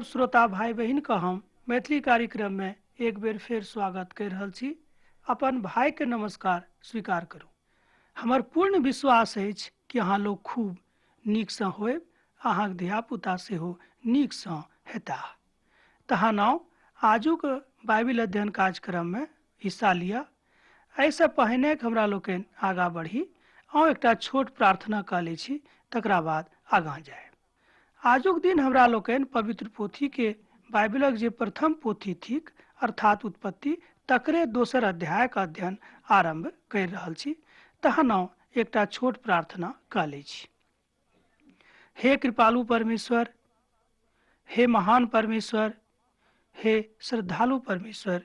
सब श्रोता भाई बहिन के हम मैथिली कार्यक्रम में एक बेर फेर स्वागत कर रहल छी। अपन भाई के नमस्कार स्वीकार करू। हमर पूर्ण विश्वास अछि कि अहाँ लोग खूब नीकसँ होयब, अहाँके धियापुता सेहो नीकसँ हेताह। तहन आउ आजुक बाइबिल अध्ययन कार्यक्रममे हिस्सा लिअ। एहिसँ पहिने हमरा लोकनि आगाँ बढ़ी, आउ एकटा छोट प्रार्थना कऽ लै छी, तकरा बाद आगाँ जायब। आजुक दिन हमरा लोकनि पवित्र पोथीके बाइबिलक जे प्रथम पोथी थिक अर्थात उत्पत्ति, तकरे दोसर अध्यायक अध्ययन आरम्भ करि रहल छी। तहन आउ एकटा छोट प्रार्थना कऽ लै छी। हे कृपालु परमेश्वर, हे महान परमेश्वर, हे श्रद्धालु परमेश्वर,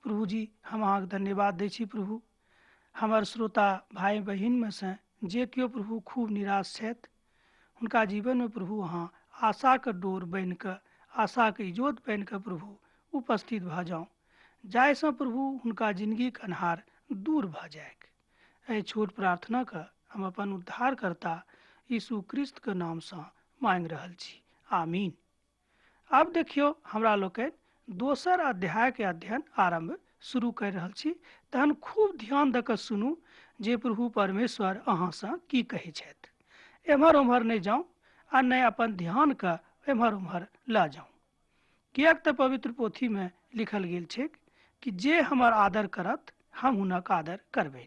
प्रभु जी हम अहाँके धन्यवाद दै छी। प्रभु हमर श्रोता भाई बहिनमे सँ जे केओ प्रभु खूब निराश छथि, हुनका जीवनमे प्रभु अहाँ आशाके डोर बनिकऽ, आशाके इजोत बनिकऽ प्रभु उपस्थित भऽ जाउ, जाहिसँ प्रभु हुनका जिंदगीके अन्हार दूर भऽ जाइक। एहि छोट प्रार्थनाके हम अपन उद्धारकर्ता यीशु क्रिस्तके नामसँ मांगि रहल छी, आमीन। आब देखियौ हमरा लोकनि दोसर अध्यायके अध्ययन आरम्भ शुरू करि रहल छी। तहन खूब ध्यान दऽ कऽ सुनू जे प्रभु परमेश्वर अहाँसँ की कहै छथि। एम्हर ओम्हर नहि जाउ आ नहि अपन ध्यानके एम्हर ओम्हर लऽ जाउ, किएक तऽ पवित्र पोथीमे लिखल गेल छैक कि जे हमर आदर करत हम हुनक आदर करबनि।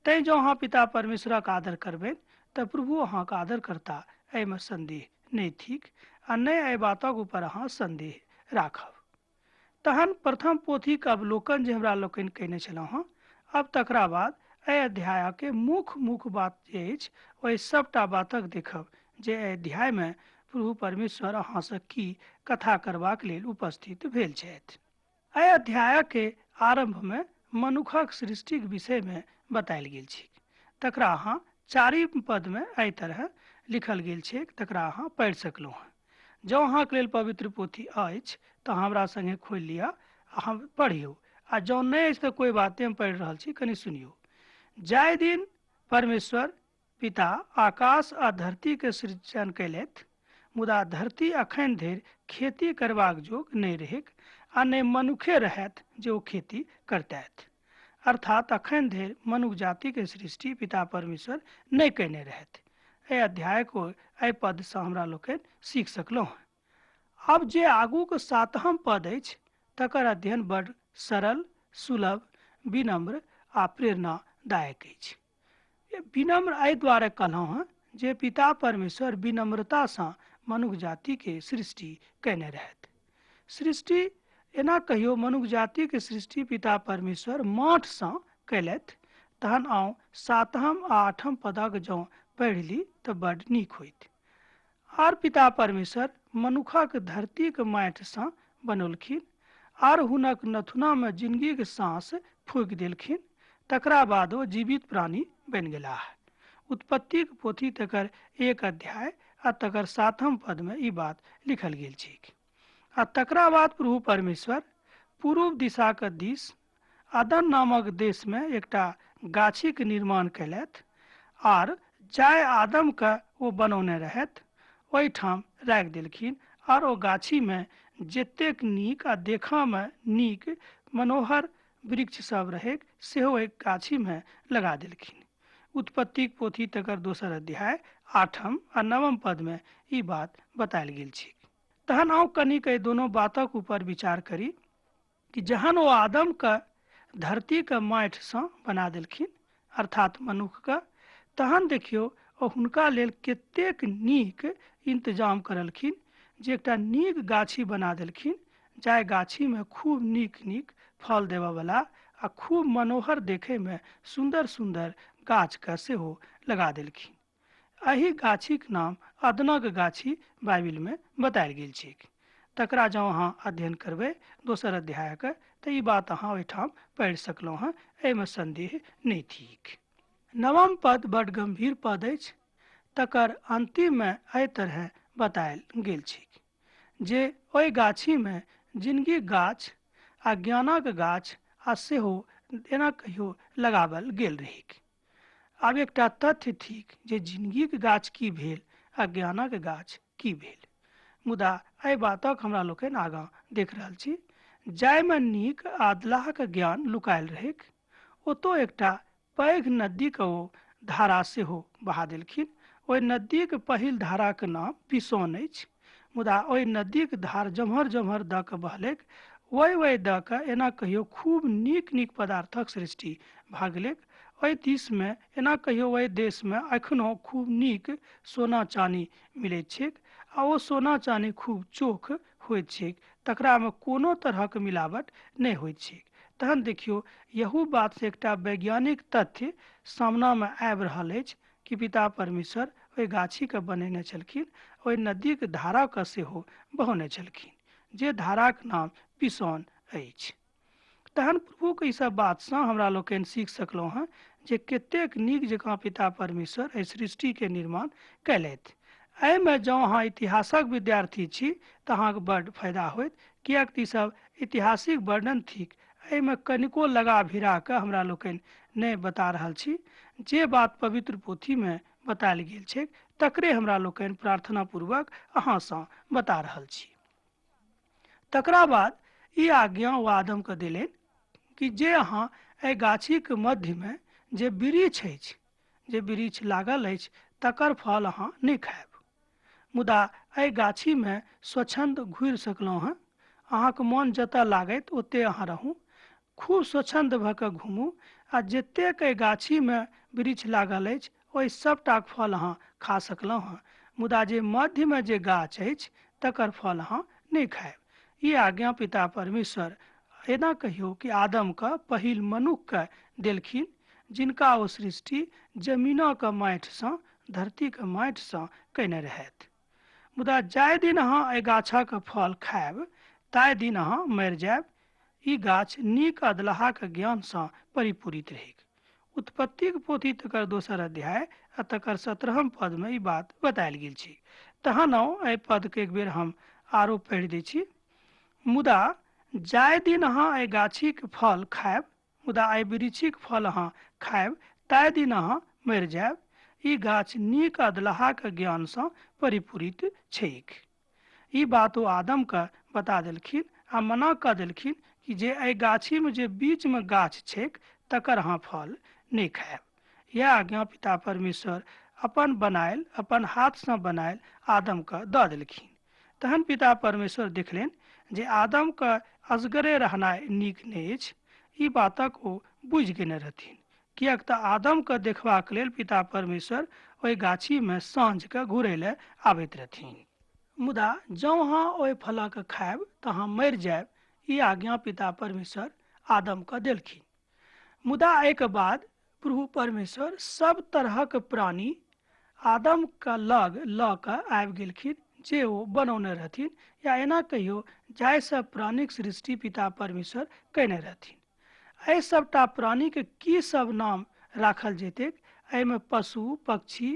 तैँ जँ अहाँ पिता परमेश्वरक आदर करबनि तऽ प्रभु अहाँके आदर करता, एहिमे संदेह नहि थिक आ नहि एहि बातक ऊपर अहाँ संदेह राखब। तहन प्रथम पोथीके अवलोकन जे हमरा लोकनि कयने छलहुँ हँ, अब तकरा बाद एहि अध्यायके मुख्य मुख्य बात जे अछि ओहि सभटा बातक देखब जे एहि अध्यायमे प्रभु परमेश्वर अहाँसँ की कथा करबाक लेल उपस्थित भेल छथि। एहि अध्यायके आरम्भमे मनुखक सृष्टिक विषयमे बतायल गेल छैक, तकरा अहाँ चारिम पदमे एहि तरह लिखल गेल छैक, तकरा अहाँ पढ़ि सकलहुँ हँ। जँ अहाँके लेल पवित्र पोथी अछि तऽ हमरा सङ्गे खोलि लिअ आ हम पढ़ियौ, आ जँ नहि अछि तऽ कोइ बात नहि, हम पढ़ि रहल छी, कनि सुनियौ। जाहि दिन परमेश्वर पिता आकाश आ धरतीके सृजन कयलथि, मुदा धरती अखन धरि खेती करबाक जोग नहि रहैक आ नहि मनुखे रहथि जे ओ खेती करतथि। अर्थात अखन धरि मनुख जातिके सृष्टि पिता परमेश्वर नहि कयने रहथि। एहि अध्यायक एहि पदसँ हमरा लोकनि सीख सकलहुँ। आब जे आगूके सातम पद अछि तकर अध्ययन बड़ सरल, सुलभ, विनम्र आ प्रेरणादायक अछि। विनम्र एहि दुआरे कहलहुँ हँ जे पिता परमेश्वर विनम्रतासँ मनुख जातिके सृष्टि कयने रहथि। सृष्टि एना कहियो मनुख जातिके सृष्टि पिता परमेश्वर माठसँ कयलथि। तहन आउ सातम आ आठम पदक जँ पढ़ि ली तऽ बड नीक होइत। आर पिता परमेश्वर मनुखक धरतीक माटिसँ बनौलखिन आर हुनक नथुनामे जिंदगीक साँस फूकि देलखिन, तकरा बाद ओ जीवित प्राणी बनि गेलाह। उत्पत्तिक पोथी तकर 1 अध्याय आ तकर 7 पदमे ई बात लिखल गेल छैक। आ तकरा बाद प्रभु परमेश्वर पूर्व दिशाक दिस अदन नामक देशमे एकटा गाछीक निर्माण कयलथि आर जाय आदमके ओ बनौने रहथि ओहिठाम राखि देलखिन। आर ओ गाछीमे जतेक नीक आ देखऽमे नीक मनोहर वृक्ष सब रहैक सेहो एक गाछीमे लगा देलखिन। उत्पत्तिक पोथी तकर दोसर अध्याय 8 आ 9 पदमे ई बात बतायल गेल छै। तहन आउ कनिक एहि दोनो बातक ऊपर विचार करी कि जहन ओ आदमके धरतीके माटिसँ बना देलखिन अर्थात मनुखके, तहन देखियौ ओ हुनका लेल कतेक नीक इंतजाम करलखिन जे एकटा नीक गाछी बना देलखिन, जाहि गाछीमे खूब नीक नीक फल देबयवला आ खूब मनोहर देखैमे सुन्दर सुन्दर गाछके सेहो लगा देलखिन। एहि गाछीक नाम अदनक गाछी बाइबिलमे बतायल गेल छैक। तकरा जँ अहाँ अध्ययन करबै दोसर अध्यायके तऽ ई बात अहाँ ओहिठाम पढ़ि सकलहुँ हँ, एहिमे संदेह नहि थिक। 9 पद बड गंभीर पद अछि, तकर अंतिममे एहि तरह बतायल गेल छैक जे ओहि गाछीमे जिनगीक गाछ आ ज्ञानक गाछ आ सेहो एना कहियो लगावल गेल रहैक। आब एकटा तथ्य थिक जे जिनगीक गाछ की भेल आ ज्ञानक गाछ की भेल, मुदा एहि बातक हमरा लोकनि आगाँ देख रहल छी। जाहिमे नीक अधलाहक ज्ञान लुकायल रहैक, ओतौ एकटा पैघ नदीके ओ धारा सेहो बहा देलखिन। ओहि नदीके पहिल धाराके नाम पिसोन अछि। मुदा ओहि नदीके धार जम्हर जम्हर दऽ कऽ बहलैक, ओहि ओहि दऽ कऽ एना कहियो खूब नीक नीक पदार्थक सृष्टि भऽ गेलैक। ओहि दिसमे एना कहियो ओहि देशमे एखनो खूब नीक सोना चानी मिलैत छैक आ ओ सोना चानी खूब चोख होइत छैक, तकरामे कोनो तरहक मिलावट नहि होइत छैक। तहन देखियौ, यहू बातसँ एकटा वैज्ञानिक तथ्य सामनामे आबि रहल अछि कि पिता परमेश्वर ओहि गाछीके बनेने छलखिन, ओहि नदीके धाराके सेहो बहौने छलखिन, जे धाराक नाम पिसोन अछि। तहन प्रभुके ई सब बातसँ हमरा लोकनि सीख सकलहुँ हँ जे कतेक नीक जकाँ पिता परमेश्वर एहि सृष्टिके निर्माण कयलथि। एहिमे जँ अहाँ इतिहासक विद्यार्थी छी तऽ अहाँके बड्ड फायदा होयत, किएक तऽ ईसब ऐतिहासिक वर्णन थिक। एहिमे कनिको लगा भिड़ा कऽ हमरा लोकनि नहि बता रहल छी। जे बात पवित्र पोथीमे बतायल गेल छैक तकरे हमरा लोकनि प्रार्थना पूर्वक अहाँसँ बता रहल छी। तकरा बाद ई आज्ञा ओ आदमके देलनि कि जे अहाँ एहि गाछीके मध्यमे जे वृक्ष अछि, जे वृक्ष लागल अछि, तकर फल अहाँ नहि खायब। मुदा एहि गाछीमे स्वच्छन्द घुरि सकलहुँ हँ, अहाँके मन जतऽ लागैत ओतय अहाँ रहू, खूब स्वच्छन्द भऽ कऽ घुमू आ जतेक एहि गाछीमे वृक्ष लागल अछि ओहि सबटाके फल अहाँ खा सकलहुँ हँ। मुदा जे मध्यमे जे गाछ अछि तकर फल अहाँ नहि खायब। ई आज्ञा पिता परमेश्वर एना कहियौ कि आदमके, पहिल मनुखके देलखिन, जिनका ओ सृष्टि जमीनक माटिसँ, धरतीके माटिसँ कयने रहथि। मुदा जाहि दिन अहाँ एहि गाछक फल खायब ताहि दिन अहाँ मरि जायब। ई गाछ नीक अधलाहक ज्ञानसँ परिपूरित रहैक। उत्पत्तिक पोथी तकर दोसर अध्याय आ तकर 17 पदमे ई बात बतायल गेल छै। तहन एहि पदके एक बेर हम आरो पढ़ि दै छी। मुदा जाहि दिन अहाँ एहि गाछीक फल खायब, मुदा एहि वृक्षिक फल अहाँ खायब, ताहि दिन अहाँ मरि जायब। ई गाछ नीक अधलाहक ज्ञानसँ परिपूरित छैक। ई बात ओ आदमके बता देलखिन आ मना कऽ देलखिन कि जे एहि गाछीमे जे बीचमे गाछ छैक तकर अहाँ फल नहि खायब। यह आज्ञा पिता परमेश्वर अपन बनायल, अपन हाथसँ बनायल आदमके दऽ देलखिन। तहन पिता परमेश्वर देखलनि जे आदमके असगरे रहनाइ नीक नहि अछि। ई बातक ओ बुझि गेने रहथिन, किएक तऽ आदमके देखबाक लेल पिता परमेश्वर ओहि गाछीमे साँझके घुरै लए आबैत रहथिन। मुदा जँ अहाँ ओहि फलक खायब तऽ अहाँ मरि जायब। ई आज्ञा पिता परमेश्वर आदमके देलखिन। मुदा एहिके बाद प्रभु परमेश्वर सब तरहक प्राणी आदमके लग लऽ कऽ आबि गेलखिन जे ओ बनौने रहथिन, या एना कहियौ जाहि सब प्राणीक सृष्टि पिता परमेश्वर कयने रहथिन। एहि सबटा प्राणीके की सब नाम राखल जेतैक, एहिमे पशु, पक्षी,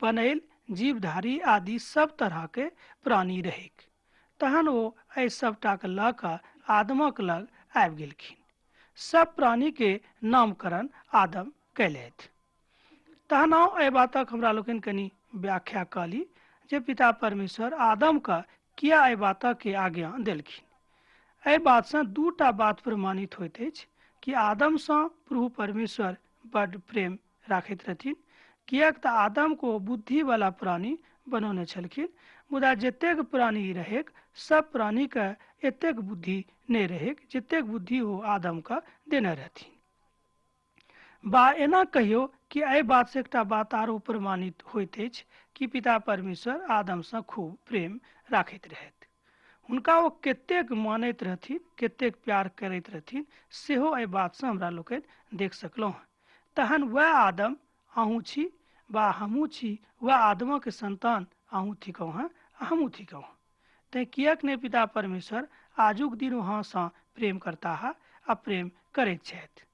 बनैल, जीवधारी आदि सब तरहके प्राणी रहैक। तहन ओ एहि सबटाके लऽ कऽ आदमक लग आबि गेलखिन। सब प्राणीके नामकरण आदम कयलथि। तहन एहि बातक हमरा लोकनि कनि व्याख्या कऽ ली जे पिता परमेश्वर आदमके किया एहि बातके आज्ञा देलखिन। एहि बातसँ दूटा बात प्रमाणित होइत अछि कि आदमसँ प्रभु परमेश्वर बड्ड प्रेम राखैत रहथिन, किएक तऽ आदमको बुद्धिवला प्राणी बनौने छलखिन। मुदा जतेक प्राणी रहैक सब प्राणीके एतेक बुद्धि नहि रहैक जतेक बुद्धि ओ आदमके देने रहथिन। बा एना कहियौ कि एहि बातसँ एकटा बात आरो प्रमाणित होइत अछि कि पिता परमेश्वर आदमसँ खूब प्रेम राखैत रहथि। हुनका ओ कतेक मानैत रहथिन, कतेक प्यार करैत रहथिन, सेहो एहि बातसँ हमरा लोकनि देख सकलहुँ। तहन वएह आदम अहूँ छी बा हमहूँ छी, वएह आदमक संतान अहूँ थिकहुँ हँ, हमहूँ थिकहुँ। तैँ किएक नहि पिता परमेश्वर आजुक दिन अहाँसँ प्रेम करताह आ प्रेम करैत छथि।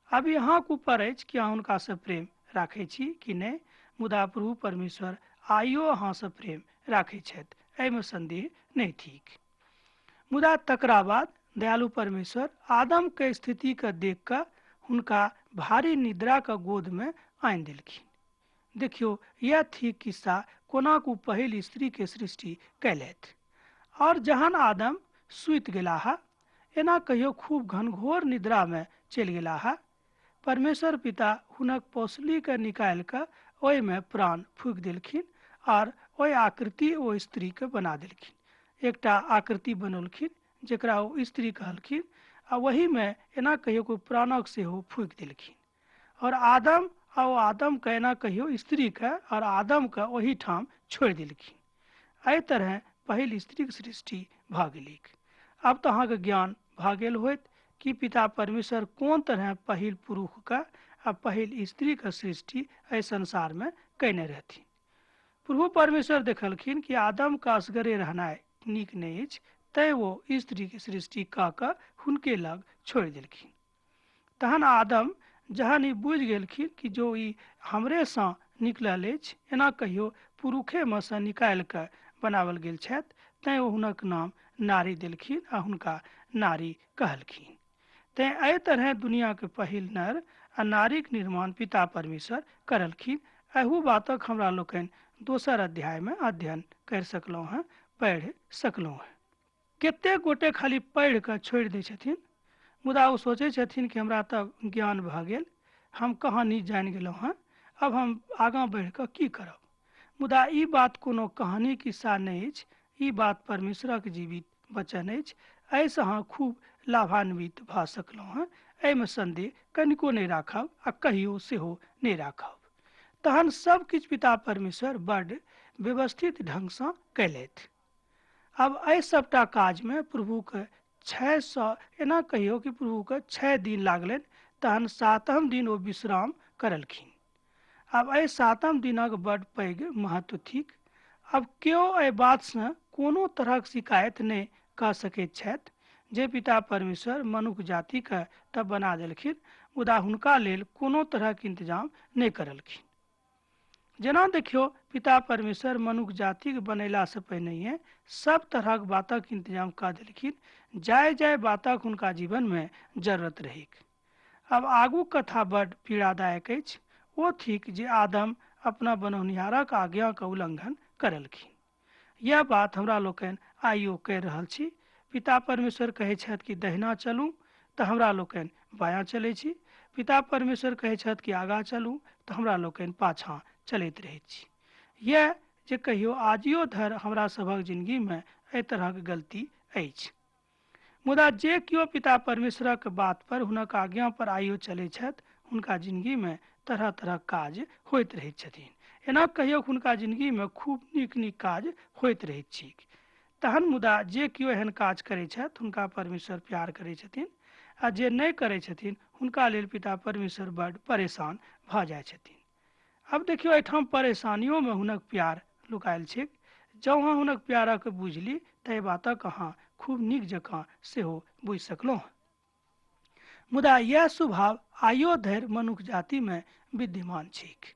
अभी अहाँके ऊपर अछि कि अहाँ हुनकासँ प्रेम राखै छी कि नहि, मुदा प्रभु परमेश्वर आइयो अहाँसँ प्रेम राखै छथि, एहिमे संदेह नहि थिक। मुदा तकरा बाद दयालु परमेश्वर आदमके स्थितिके देख कऽ हुनका भारी निद्राके गोदमे आनि देलखिन। देखियौ, यह थिक किस्सा कोना ओ पहिल स्त्रीके सृष्टि कयलथि। और जहन आदम सुति गेलाह, एना कहियो खूब घनघोर निद्रा में चलि गेलाह। परमेश्वर पिता हुनक पौसली के निकालि कऽ ओहिमे प्राण फूकि देलखिन और ओहि आकृति ओ स्त्रीके बना देलखिन। एकटा आकृति बनौलखिन जकरा ओ स्त्री कहलखिन आ ओहीमे एना कहियो कोइ प्राणक सेहो फूकि देलखिन। और आदम आ ओ आदमके एना कहियो स्त्रीके और आदमके ओहिठाम छोड़ि देलखिन। एहि तरह पहिल स्त्रीक सृष्टि भऽ गेलैक। आब तऽ अहाँके ज्ञान भऽ गेल होयत कि पिता परमेश्वर कोन तरह पहिल पुरुषके आ पहिल स्त्रीके सृष्टि एहि संसारमे कयने रहथिन। प्रभु परमेश्वर देखलखिन कि आदमके असगरे रहनाइ नीक नहि अछि, तैँ ओ स्त्रीके सृष्टि कऽ कऽ हुनके लग छोड़ि देलखिन। तहन आदम जहन ई बुझि गेलखिन कि जो ई हमरेसँ निकलल अछि, एना कहियो पुरुषेमे सँ निकालि कऽ बनाओल गेल छथि, तैँ ओ हुनक नाम नारी देलखिन आ हुनका नारी कहलखिन। तैँ एहि तरह दुनियाके पहिल नर आ नारीक निर्माण पिता परमेश्वर करलखिन। एहू बातक हमरा लोकनि दोसर अध्यायमे अध्ययन करि सकलहुँ हँ, पढ़ि सकलहुँ हँ। कतेक गोटे खाली पढ़ि कऽ छोड़ि दै छथिन, मुदा ओ सोचै छथिन कि हमरा तऽ ज्ञान भऽ गेल, हम कहानी जानि गेलहुँ हँ, अब हम आगाँ बढ़ि कऽ की करब। मुदा ई बात कोनो कहानी किस्सा नहि अछि, ई बात परमेश्वरक जीवित वचन अछि। एहिसँ अहाँ खूब लाभान्वित भऽ सकलहुँ हँ, एहिमे सन्देह कनिको नहि राखब आ कहियो सेहो नहि राखब। तहन सब किछु पिता परमेश्वर बड्ड व्यवस्थित ढङ्गसँ कयलथि। अब एहि सबटा काजमे प्रभुके 600 एना कहियो कि प्रभुके 6 दिन लागलनि, तहन 7म दिन ओ विश्राम करलखिन। आब एहि 7म दिनक बड्ड पैघ महत्व थिक। अब केओ एहि बातसँ कोनो तरहक शिकायत नहि कऽ सकैत छथि जे पिता परमेश्वर मनुख जातिके तऽ बना देलखिन, मुदा हुनका लेल कोनो तरहक इंतजाम नहि करलखिन। जेना देखियौ, पिता परमेश्वर मनुख जातिके बनेलासँ पहिनहिए सब तरहक बातक इंतजाम कऽ देलखिन, जाय जाय बातक हुनका जीवनमे जरूरत रहैक। अब आगू कथा बड्ड पीड़ादायक अछि। ओ थिक जे आदम अपना बनौनिहारक आज्ञाके उल्लंघन करलखिन। यह बात हमरा लोकनि आइयो कहि रहल छी। पिता परमेश्वर कहै छथि कि दहिना चलू तऽ हमरा लोकनि बायाँ चलै छी। पिता परमेश्वर कहै छथि कि आगाँ चलू तऽ हमरा लोकनि पाछाँ चलैत रहैत छी। यह जे कहियो आजियो धरि हमरा सभक जिंदगीमे एहि तरहक गलती अछि। मुदा जे केओ पिता परमेश्वरक बात पर हुनक आज्ञा पर आइयो चलै छथि, हुनका जिंदगीमे तरह तरहक काज होइत रहैत छथिन। एना कहियो हुनका जिंदगीमे खूब नीक नीक काज होइत रहैत छैक। तहन मुदा जे केओ एहन काज करै छथि हुनका परमेश्वर प्यार करै छथिन, आ जे नहि करै छथिन हुनका लेल पिता परमेश्वर बड्ड परेशान भऽ जाइ छथिन। अब देखियौ, एहिठाम परेशानियोमे हुनक प्यार लुकायल छैक। जँ अहाँ हुनक प्यारक बुझली तऽ एहि बातक अहाँ खूब नीक जकाँ सेहो बुझि सकलहुँ। मुदा यह स्वभाव आइयो धरि मनुख जातिमे विद्यमान छैक।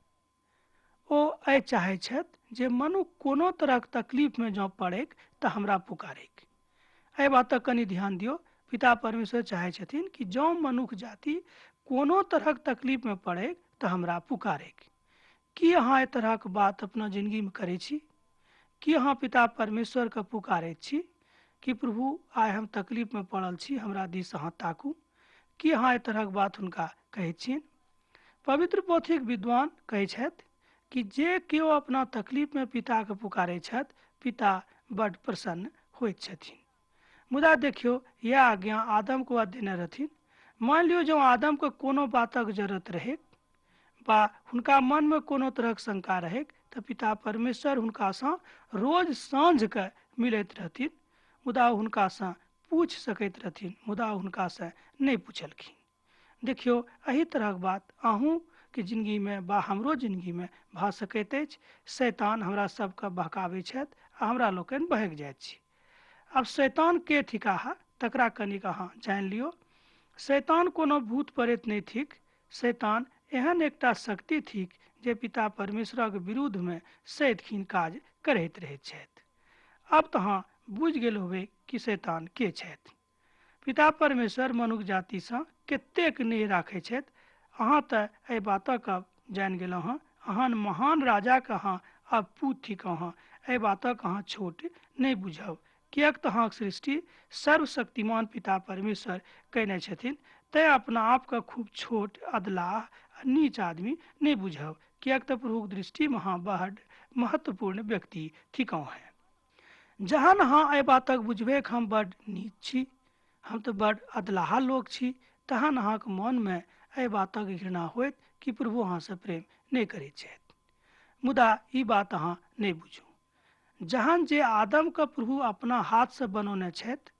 ओ एहि चाहै छथि जे मनुख कोनो तरहक तकलीफमे जँ पड़ैक तऽ हमरा पुकारैक। एहि बातक कनि ध्यान दियौ। पिता परमेश्वर चाहै छथिन कि जँ मनुख जाति कोनो तरहक तकलीफमे पड़ैक तऽ हमरा पुकारैक। की अहाँ एहि तरहक बात अपना जिंदगीमे करै छी? की अहाँ पिता परमेश्वरके पुकारैत छी कि प्रभु आइ हम तकलीफमे पड़ल छी, हमरा दिस अहाँ ताकू? की अहाँ एहि तरहक बात हुनका कहै छियनि? पवित्र पोथीक विद्वान कहै छथि कि जे केओ अपना तकलीफमे पिताके पुकारै छथि, पिता बड्ड प्रसन्न होइत छथिन। मुदा देखियौ, यह आज्ञा आदमके वह देने रहथिन। मान लियौ जँ आदमके कोनो बातक जरूरत रहैक बा हुनका मनमे कोनो तरहक शंका रहैक तऽ पिता परमेश्वर हुनकासँ रोज साँझके मिलैत रहथिन, मुदा हुनकासँ पूछि सकैत रहथिन, मुदा हुनकासँ नहि पुछलखिन। देखियौ, एहि तरहक बात अहूँके जिंदगीमे बा हमरो जिंदगीमे भऽ सकैत अछि। शैतान हमरा सबके बहकाबै छथि आ हमरा लोकनि बहकि जाइत छी। आब शैतान के थिकाह तकरा कनिक अहाँ जानि लियौ। शैतान कोनो भूत प्रेत नहि थिक। शैतान एहन एकटा शक्ति थिक जे पिता परमेश्वरक विरुद्धमे सदिखिन काज करैत रहैत छथि। अब तऽ अहाँ बुझि गेल होबै कि शैतान के छथि। पिता परमेश्वर मनुख जातिसँ कतेक नेह राखै छथि, अहाँ तऽ एहि बातक अब जानि गेलहुँ हँ। अहाँ महान राजाके अहाँ अब पूत थिकहुँ हँ, एहि बातक अहाँ छोट नहि बुझब। किएक तऽ अहाँक सृष्टि सर्वशक्तिमान पिता परमेश्वर कयने छथिन। तैँ अपना आपके खूब छोट, अदलाह आ नीच आदमी नहि बुझब, किएक तऽ प्रभुक दृष्टिमे अहाँ बड्ड महत्वपूर्ण व्यक्ति थिकहुँ हैं। जहन अहाँ एहि बातक बुझबै हम बड्ड नीच छी, हम तऽ बड्ड अदलाहा लोक छी, तहन अहाँके मनमे एहि बातक घृणा होइत कि प्रभु अहाँसँ प्रेम नहि करैत छथि। मुदा ई बात अहाँ नहि बुझू। जहन जे आदमके प्रभु अपना हाथसँ बनौने छथि,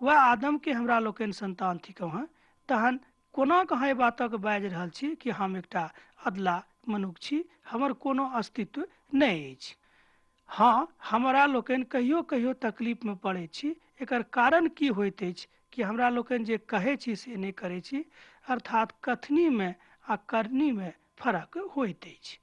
वएह आदमके हमरा लोकनि संतान थिकहुँ हैं, तहन कोना कऽ अहाँ एहि बातक बाजि रहल छी कि हम एकटा अदला मनुख छी, हमर कोनो अस्तित्व नहि अछि। हँ, हमरा लोकनि कहियो कहियो तकलीफमे पड़ै छी। एकर कारण की होइत अछि कि हमरा लोकनि जे कहै छी से नहि करै छी, अर्थात कथनीमे आ करनीमे फरक होइत अछि।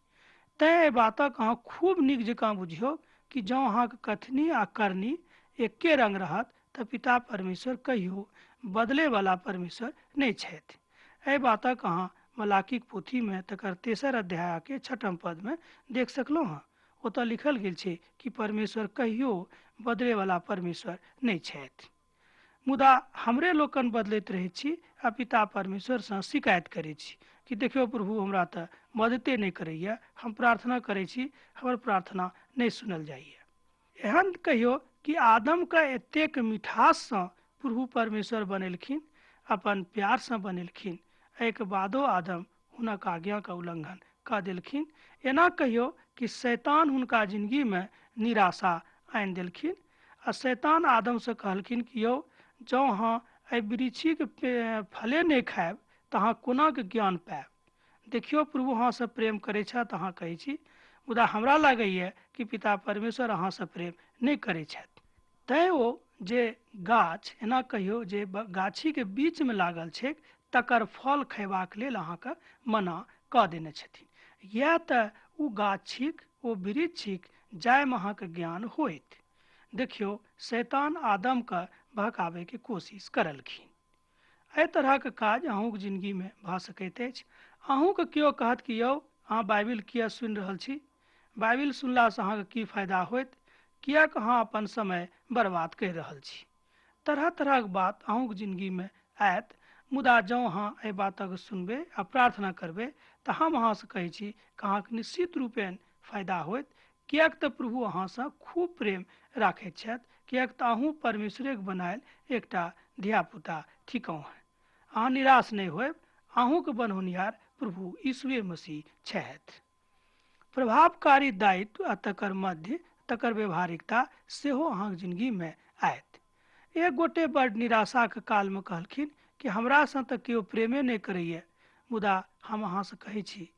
तैँ एहि बातक अहाँ खूब नीक जकाँ बुझियौ कि जँ अहाँके कथनी आ करनी एके रंग रहत तऽ पिता परमेश्वर कहियो बदलैवला परमेश्वर नहि छथि। एहि बातक अहाँ मलाकीक पोथीमे तकर 3 अध्यायके 6 पदमे देख सकलहुँ हँ। ओतऽ लिखल गेल छै कि परमेश्वर कहियो बदलैवला परमेश्वर नहि छथि। मुदा हमरे लोकनि बदलैत रहै छी आ पिता परमेश्वरसँ शिकायत करै छी कि देखियौ प्रभु, हमरा तऽ मदते नहि करैए, हम प्रार्थना करै छी, हमर प्रार्थना नहि सुनल जाइए। एहन कहियो कि आदमके एतेक मिठाससँ प्रभु परमेश्वर बनेलखिन, अपन प्यारसँ बनेलखिन, एहिके बादो आदम हुनक आज्ञाके उल्लंघन कऽ देलखिन। एना कहियो कि शैतान हुनका जिंदगीमे निराशा आनि देलखिन आ शैतान आदमसँ कहलखिन कि यौ, जँ अहाँ एहि वृक्षीके फले नहि खायब तऽ अहाँ कोना के ज्ञान पायब। देखियौ प्रभु अहाँसँ प्रेम करै छथि अहाँ कहै छी, मुदा हमरा लागैए कि पिता परमेश्वर अहाँसँ प्रेम नहि करै छथि। तैँ ओ जे गाछ, एना कहियौ जे गाछीके बीचमे लागल छै, तकर फल खयबाक लेल अहाँके मना कऽ देने छथिन। इएह तऽ ओ गाछ छिक, ओ वृक्ष छिक जाहिमे अहाँके ज्ञान होइत। देखियौ शैतान आदमके बहकाबैके कोशिश करलखिन। एहि तरहके काज अहूँके जिंदगीमे भऽ सकैत अछि। अहूँके केओ कहत कि यौ अहाँ बाइबिल किया सुनि रहल छी, बाइबिल सुनलासँ अहाँके की फायदा होइत, किएक अहाँ अपन समय बर्बाद करि रहल छी। तरह तरहक बात अहूँके जिंदगीमे आयत। मुदा जँ अहाँ एहि बातक सुनबै आ प्रार्थना करबै तऽ हम अहाँसँ कहै छी कि अहाँके निश्चित रूपेण फायदा होइत, किएक तऽ प्रभु अहाँसँ खूब प्रेम राखैत छथि, किएक तऽ अहूँ परमेश्वरेके बनायल एकटा धियापुता थिकहुँ हैं। अहाँ निराश नहि होयब, अहूँके बनौनिहार प्रभु यीशुए मसीह छथि। प्रभावकारी दायित्व आ तकर मध्य तकर व्यवहारिकता सेहो अहाँके जिंदगीमे आयत। एक गोटे बड़ निराशाके कालमे कहलखिन कि हमरासँ तऽ केओ प्रेमे नहि करैए, मुदा हम अहाँसँ कहै छी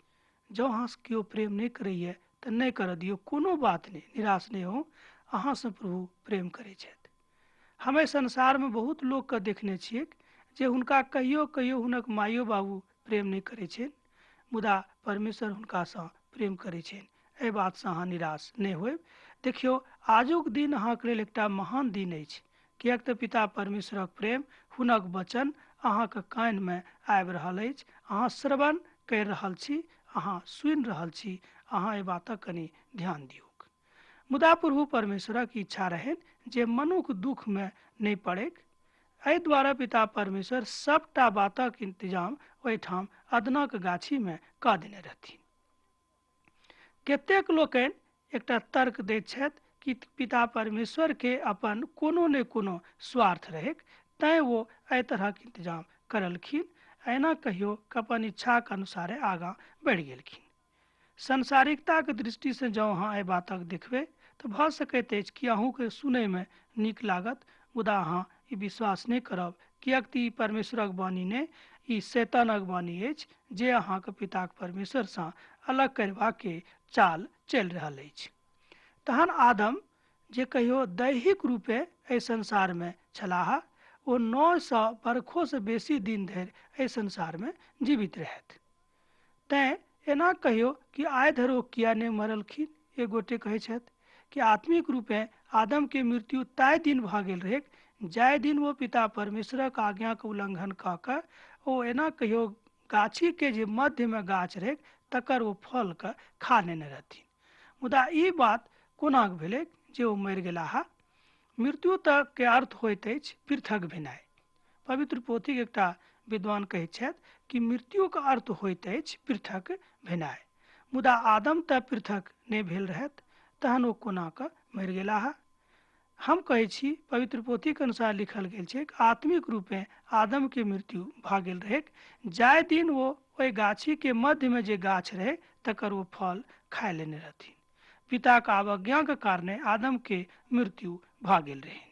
जँ अहाँसँ केओ प्रेम नहि करैए तऽ नहि करऽ दियौ, कोनो बात नहि, निराश नहि हो, अहाँसँ प्रभु प्रेम करै छथि। हम एहि संसारमे बहुत लोकके देखने छियै जे हुनका कहियो कहियो हुनक माइयो बाबू प्रेम नहि करै छनि, मुदा परमेश्वर हुनकासँ प्रेम करै छनि। एहि बातसँ अहाँ निराश नहि होयब। देखियौ आजुक दिन अहाँके लेल एकटा महान दिन अछि, किएक तऽ पिता परमेश्वरक प्रेम, हुनक वचन अहाँके कानमे आबि रहल अछि, अहाँ श्रवण करि रहल छी, अहाँ सुनि रहल छी। अहाँ एहि बातक कनि ध्यान दियौक। मुदा प्रभु परमेश्वरक इच्छा रहनि जे मनुख दुखमे नहि पड़ैक, एहि द्वारा पिता परमेश्वर सबटा बातक इंतजाम ओहिठाम अदनक गाछीमे कऽ देने रहथिन। कतेक लोकनि एकटा तर्क दैत छथि कि पिता परमेश्वर के अपन कोनो ने कोनो स्वार्थ रहैक, तैँ ओ एहि तरहक इंतजाम करलखिन। एना कहियो अपन इच्छाके अनुसारे आगाँ बढ़ि गेलखिन। सांसारिकताके दृष्टिसँ जँ अहाँ एहि बातक देखबै तऽ भऽ सकैत अछि कि अहूँके सुनैमे नीक लागत, मुदा अहाँ ई विश्वास नहि करब, किएक तऽ ई परमेश्वरक वाणी नहि, ई शैतानक वाणी अछि जे अहाँके पिताक परमेश्वरसँ अलग करबाके चाल चलि रहल अछि। तहन आदम जे कहियो दैहिक रूपे एहि संसारमे छलाह, ओ 900 बरखोसँ बेसी दिन धरि एहि संसारमे जीवित रहथि। तैँ एना कहियो कि आइ धरि ओ किया नहि मरलखिन। एक गोटे कहै छथि कि आत्मिक रूपे आदमके मृत्यु ताहि दिन भऽ गेल रहैक जाहि दिन ओ पिता परमेश्वरक आज्ञाके उल्लंघन कऽ कऽ ओ एना कहियो गाछीके जे मध्यमे गाछ रहैक तकर ओ फलके खा लेने रहथिन। मुदा ई बात कोना भेलै जे ओ मरि गेलाह? मृत्यु तक के अर्थ होइत अछि पृथक भेनाइ। पवित्र पोथीक एकटा विद्वान कहैत छथि कि मृत्युक अर्थ होइत अछि पृथक भेनाइ। मुदा आदम तऽ पृथक नहि भेल रहथि, तहन ओ कोना कऽ मरि गेलाह? हम कहै छी पवित्र पोथीके अनुसार लिखल गेल छै आत्मिक रूपेँ आदमके मृत्यु भऽ गेल रहैक जाहि दिन ओ ओहि गाछीके मध्यमे जे गाछ रहै तकर ओ फल खाय लेने रहथिन। पिताक अवज्ञाके कारणे आदमके मृत्यु भऽ गेल रहनि।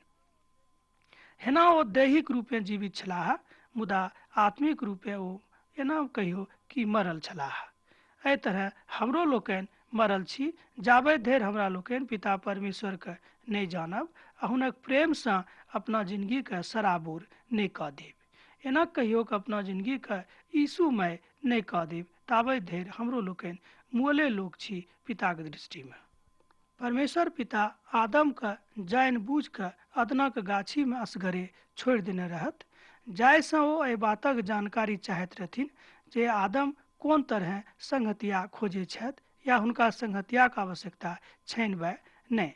हेना ओ दैहिक रूपेँ जीवित छलाह, मुदा आत्मिक रूपेँ ओ एना कहियो कि मरल छलाह। एहि तरह हमरो लोकनि मरल छी जाबे धरि हमरा लोकनि पिता परमेश्वरके नहि जानब आ हुनक प्रेमसँ अपना जिंदगीके सराबोर नहि कऽ देब। एना कहियो कि अपना जिंदगीके यीशुमय नहि कऽ देब ताबे धरि हमरो लोकनि मुअले लोक छी पिताके दृष्टिमे। परमेश्वर पिता आदमके जानि बूझि कऽ अदनक गाछीमे असगरे छोड़ि देने रहत, जाहिसँ ओ एहि बातक जानकारी चाहैत रहथिन जे आदम कोन तरह संगतिया खोजै छथि या हुनका संगतियाके आवश्यकता छनि वा नहि।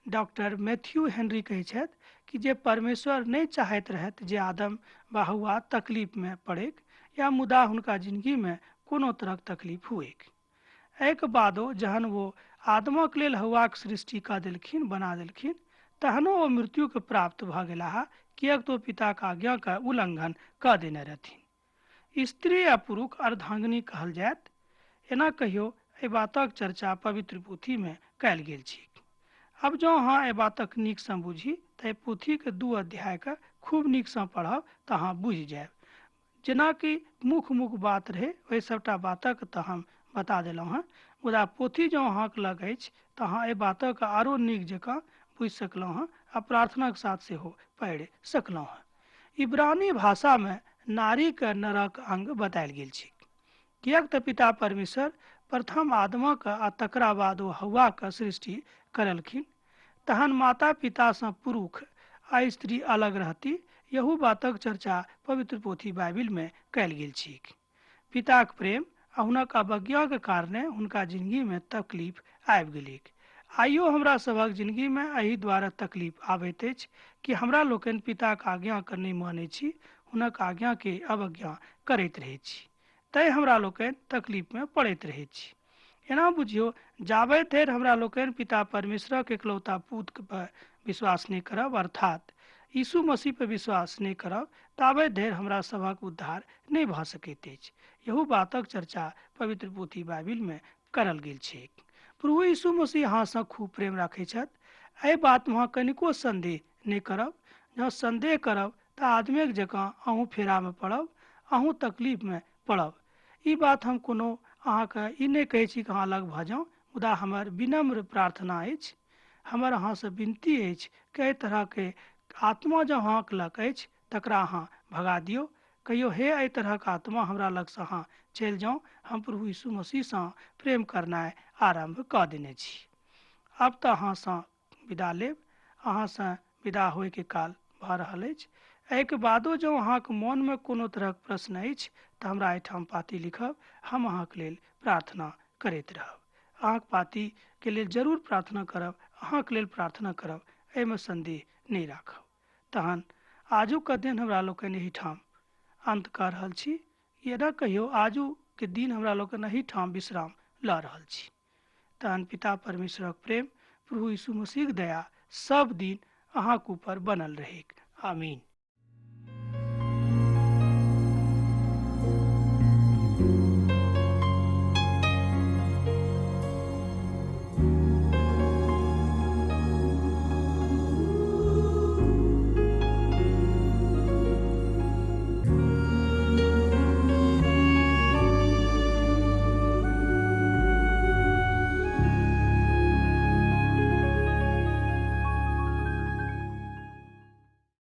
डॉक्टर मैथ्यू हेनरी कहै छथि कि जे परमेश्वर नहि चाहैत रहथि जे आदम वा हव्वा तकलीफमे पड़ैक या मुदा हुनका जिंदगीमे कोनो तरहक तकलीफ हुएक। एहिके बादो जहन वो आदमक लेल हव्वाक सृष्टि कऽ देलखिन, बना देलखिन, तहनो ओ मृत्युके प्राप्त भऽ गेलाह, किएक तऽ ओ पिताक आज्ञाके उल्लंघन कऽ देने रहथिन। स्त्री आ पुरुष अर्धांगिनी कहल जायत, एना कहियो एहि बातक चर्चा पवित्र पोथीमे कयल गेल छै। अब जँ अहाँ एहि बातक नीकसँ बुझी तऽ एहि पोथीके 2 अध्यायके खूब नीकसँ पढ़ब तऽ अहाँ बुझि जायब। जेनाकि मुख्य मुख्य बात रहै ओहि सभटा बातक तऽ हम बता देलहुँ हँ, मुदा पोथी जँ अहाँके लग अछि तऽ अहाँ एहि बातक आरो नीक जकाँ बुझि सकलहुँ हँ आ प्रार्थनाक साथ सेहो पढ़ि सकलहुँ हँ। इब्रानी भाषामे नारीके नरक अंग बतायल गेल छै, किएक तऽ पिता परमेश्वर प्रथम आदमक आ तकरा बाद ओ हव्वाके सृष्टि करलखिन। तहन माता पितासँ पुरुष आ स्त्री अलग रहती, यहू बातक चर्चा पवित्र पोथी बाइबिलमे कयल गेल छै। पिताक प्रेम आ हुनक अवज्ञाके कारणे हुनका जिंदगीमे तकलीफ आबि गेलैक। आइयो हमरा सभक जिंदगीमे एहि द्वारा तकलीफ आबैत अछि कि हमरा लोकनि पिताक आज्ञाके नहि मानै छी, हुनक आज्ञाके अवज्ञा करैत रहै छी, तैँ हमरा लोकनि तकलीफमे पड़ैत रहै छी। एना बुझियौ जाबे धरि हमरा लोकनि पिता परमेश्वरक एकलौता पुत्र पर विश्वास नहि करब, अर्थात यीशु मसीह पर विश्वास नहि करब, ताबे धरि हमरा सभक उद्धार नहि भऽ सकैत अछि। यहू बातक चर्चा पवित्र पोथी बाइबिलमे करल गेल छै। प्रभु यीशु मसीह अहाँसँ खूब प्रेम राखै छथि, एहि बातमे अहाँ कनिको सन्देह नहि करब। जँ सन्देह करब तऽ आदमीक जकाँ अहूँ फेरामे पड़ब, अहूँ तकलीफमे पड़ब। ई बात हम कोनो अहाँके ई नहि कहै छी कि अहाँ अलग भऽ जाउ, मुदा हमर विनम्र प्रार्थना अछि, हमर अहाँसँ विनती अछि कि एहि तरहके आत्मा जँ अहाँके लग अछि तकरा अहाँ भगा दियौ। कहियौ, हे एहि तरहक आत्मा हमरा लगसँ अहाँ चलि जाउ, हम प्रभु यीशु मसीहसँ प्रेम करनाइ आरम्भ कऽ देने छी। आब तऽ अहाँसँ विदा लेब, अहाँसँ विदा होइके काल भऽ रहल अछि। एहिके बादो जँ अहाँके मोनमे कोनो तरहक प्रश्न अछि तऽ हमरा एहिठाम पाती लिखब, हम अहाँके लेल प्रार्थना करैत रहब। अहाँके पातीके लेल जरूर प्रार्थना करब, अहाँके लेल प्रार्थना करब, एहिमे सन्देह नहि राखब। तहन आजुक अध्ययन हमरा लोकनि एहिठाम अन्त कऽ रहल छी। एना कहियो आजुके दिन हमरा लोकनि एहिठाम विश्राम लऽ रहल छी। तहन पिता परमेश्वरक प्रेम, प्रभु यीशु मसीहक दया सब दिन अहाँके ऊपर बनल रहेक। आमीन।